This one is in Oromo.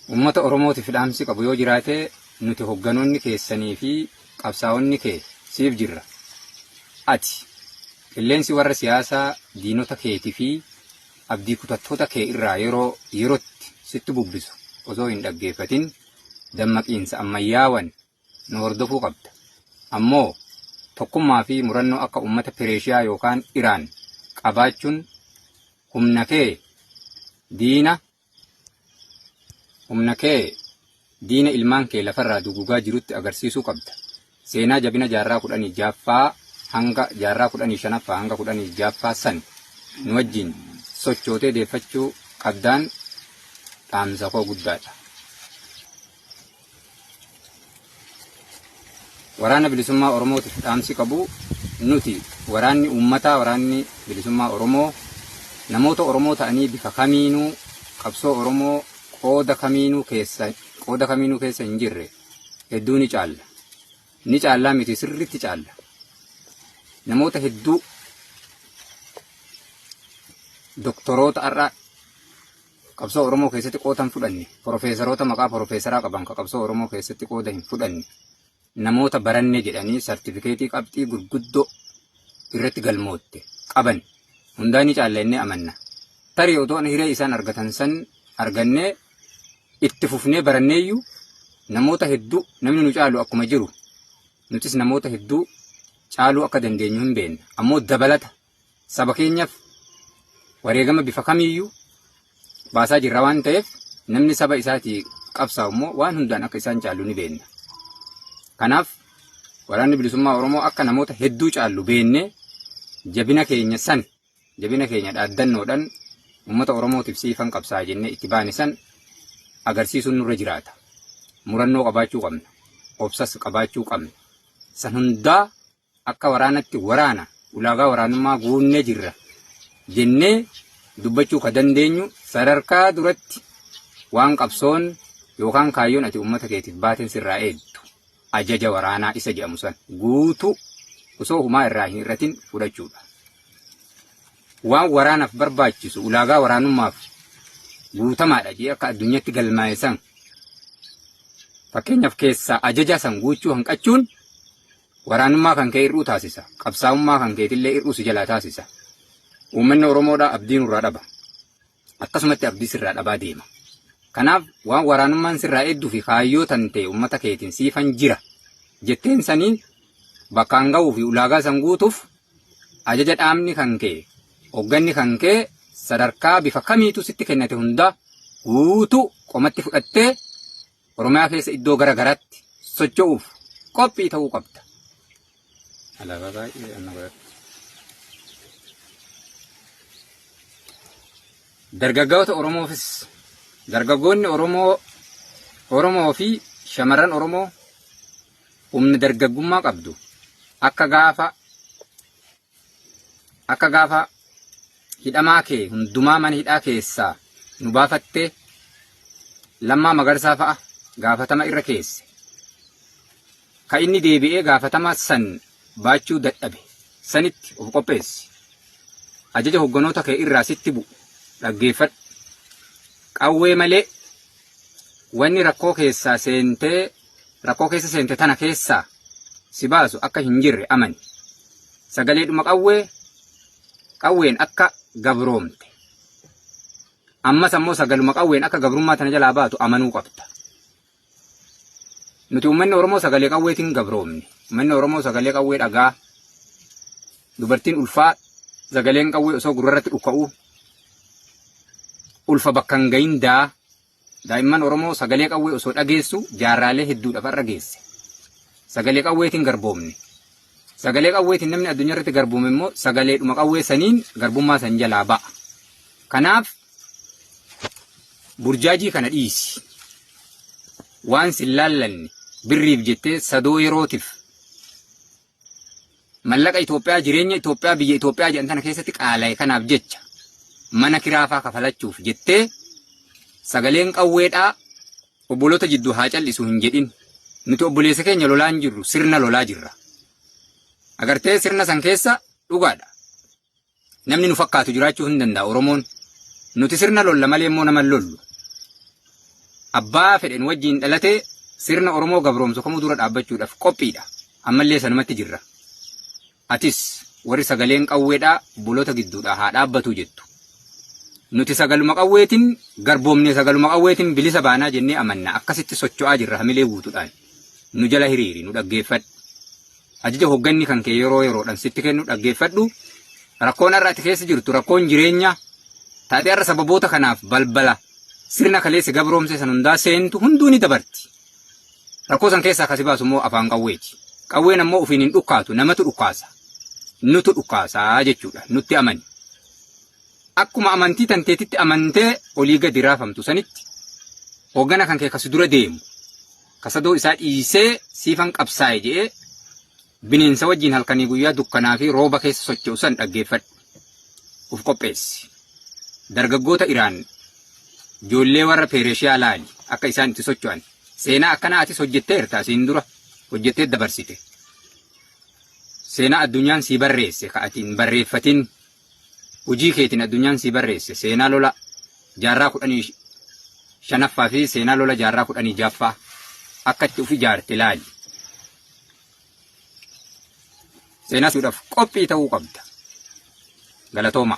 Uummata Oromootiif dhaamsi qabu yoo jiraate nuti hogganoonni keessanii fi qabsaa'onni kee siif jirra. Ati qilleensi warra siyaasaa diinota keetii fi abdii kutattoota kee irraa yeroo yerootti sitti bubbisu osoo hin dhaggeeffatin dammaqiinsa ammayyaawan nu hordofuu qabda. Ammoo tokkummaa fi murannoo akka uummata Pereeshiyaa yookaan Iraan qabaachuun humna kee diina humna kee diina ilmaan kee lafarraa dugugaa jirutti agarsiisuu qabda. Seenaa jabina jaarraa 16ffaa hanga jaarraa 15ffaa hanga 16ffaa san nu wajjin sochootee deeffachuu qabdaan dhaamsa koo guddaadha. Waraana Bilisummaa Oromootiif dhaamsi qabu nuti waraanni uummataa waraanni bilisummaa Oromoo namoota Oromoo ta'anii bifa kamiinuu qabsoo Oromoo qooda kamiinuu keessa qooda kamiinuu keessa hin jirre hedduu ni caalla. Ni caallaa miti sirriitti caalla. Namoota hedduu doktoroota har'a qabsoo Oromoo keessatti qooda hin fudhanne, porofeesaroota maqaa porofeesaraa qaban ka qabsoo Oromoo keessatti qooda hin fudhanne, namoota baranne jedhanii sartifikeetii qabxii gurguddoo irratti galmootte qaban hundaa ni caalla jennee amanna. Tarii otoo hiree isaan argatan san argannee itti fufnee baranneeyyuu namoota hedduu namni nu caalu akkuma jiru nutis namoota hedduu caaluu akka dandeenyu hin beekna. Ammoo dabalata saba keenyaaf wareegama bifa kamiiyyuu baasaa jirra waan ta'eef namni saba isaatii qabsaa'u immoo waan hundaan akka isaan caallu ni beekna. Kanaaf waraanni bilisummaa Oromoo akka namoota hedduu caallu beennee jabina keenya san jabina keenya dhaaddannoodhaan uummata Oromootiif siifan qabsaa'a jennee itti baane san agarsiisuun nurra jiraata. Murannoo qabaachuu qabna. Obsas qabaachuu qabna. San hundaa akka waraanatti waraana ulaagaa waraanummaa guunnee jirra jennee dubbachuu ka dandeenyu sadarkaa duratti waan qabsoon yookaan kaayyoon ati uummata keetiif baateen sirraa eegdu ajaja waraanaa isa jedhamu san guutuu osoo humaa irraa hin hir'atin fudhachuudha. Waan waraanaaf barbaachisu ulaagaa waraanummaaf guutamaadha jee akka addunyaatti galmaa'e san fakkeenyaaf keessaa ajaja san guuchuu hanqachuun Waraanummaa kan kee hir'uu taasisa. Qabsaa'ummaa kan keetillee hir'uu si jalaa taasisa. Uummanni Oromoodhaa abdii nurraa dhaba. Akkasumatti abdii sirraa dhabaa deema. Kanaaf waan waraanummaan sirraa eedduu fi kaayyoo tan ta'e uummata keetiin siifan jira jetteen saniin bakkaan ga'uu fi ulaagaa san guutuuf ajaja dhaabni kan kee hogganni kan kee sadarkaa bifa kamiitu sitti kennate hundaa guutuu qomatti fudhattee Oromiyaa keessa iddoo gara garaatti socho'uuf qophii ta'uu qabda. Alaabaa baay'ee anna godhadhu. Dargaggoota Oromoofis dargaggoonni Oromoo Oromoo fi shamarran Oromoo humna dargaggummaa qabdu akka gaafa Akka gaafa hidhamaa kee hundumaa mana hidhaa keessaa nu baafattee Lammaa Magarsaa fa'a gaafatama irra keesse. Ka inni deebi'ee gaafatama san baachuu dadhabe sanitti of qopheessi. Ajaja hogganoota kee irraa sitti bu'u dhaggeeffadhu. Qawwee malee wanni rakkoo keessaa seentee rakkoo keessa seente tana keessaa si baasu akka hin jirre amani. Sagaleedhuma qawwee qawween akka gabroomte. Ammas ammoo sagaluma qawween akka gabrummaa tana jalaa baatu amanuu qabda. Nuti uummanni Oromoo sagalee qawweetiin gabroomne. Uummanni Oromoo sagalee qawwee dhagaa. Dubartiin ulfaa sagaleen qawwee osoo gurrarratti dhukka'uu ulfa bakka hin gahin daa Daa'imman Oromoo sagalee qawwee osoo dhageessu jaarraalee hedduudhaaf har'a geesse. Sagalee qawweetiin garboomne. Sagalee qawweetiin namni addunyaa irratti garboome immoo sagaleedhuma qawwee saniin garbummaa san jalaa ba'a. Kanaaf burjaajii kana dhiisi. Waan sin laallanne birriif jettee sadoo yerootiif Mallaqa Itoophiyaa jireenya Itoophiyaa biyya Itoophiyaa jedhan tana keessatti qaala'e kanaaf jecha mana kiraafaa kafalachuuf jettee sagaleen qawweedhaa obboloota jidduu haa cal'isu hin jedhin. Nuti obboleessa keenya lolaa hin jirru sirna lolaa jirra. Agartee sirna san keessa dhugaadha. Namni nu fakkaatu jiraachuu hin danda'a Oromoon. Nuti sirna lolla malee immoo nama hin lollu. Abbaa fedhen wajjiin dhalatee sirna Oromoo gabroomsu kamuu dura dhaabbachuudhaaf qophiidha. Ammallee sanumatti jirra. Atis warri sagaleen qawweedhaa obboloota gidduudhaa haa dhaabbatuu jettu. Nuti sagaluma qawweetiin garboomne sagaluma qawweetiin bilisa baanaa jennee amanna. Akkasitti socho'aa jirra hamilee guutuudhaan. Nu jala hiriiri nu dhaggeeffadhu. Ajaja hogganni kan kee yeroo yeroodhaan sitti kennu dhaggeeffadhu. Rakkoon har'a ati keessa jirtu rakkoon jireenyaa taatee har'a sababoota kanaaf balbala sirna kaleessa gabroomse san hundaa seentu hunduu ni dabarti. Rakkoo san keessaa kasi baasu immoo afaan qawweeti. Qawween ammoo ofiin hin dhukkaatu namatu dhukkaasa. Nutu dhukkaasaa jechuudha. Nutti amani. Akkuma amantii tanteetitti amantee olii gadi raafamtu sanitti hoggana kan kee kasi dura deemu kasadoo isaa dhiisee siifan qabsaa'e jedhee bineensa wajjin halkanii guyyaa dukkanaa fi rooba keessa socho'u san dhaggeeffadhu. Uf qopheessi. Dargaggoota Iraan ijoollee warra Peereshiyaa laali akka isaan itti socho'an. Seenaa akkanaa atis hojjetteerta asiin dura hojjettee dabarsite. Seenaa addunyaan sii barreesse ka ati hin barreeffatin hojii keetiin addunyaan sii barreesse seenaa lola jaarraa 15ffaa fi seenaa lola jaarraa 16ffaa akka itti uf ijaarte laali. Seenaa suudhaaf qophii ta'uu qabda. Galatooma.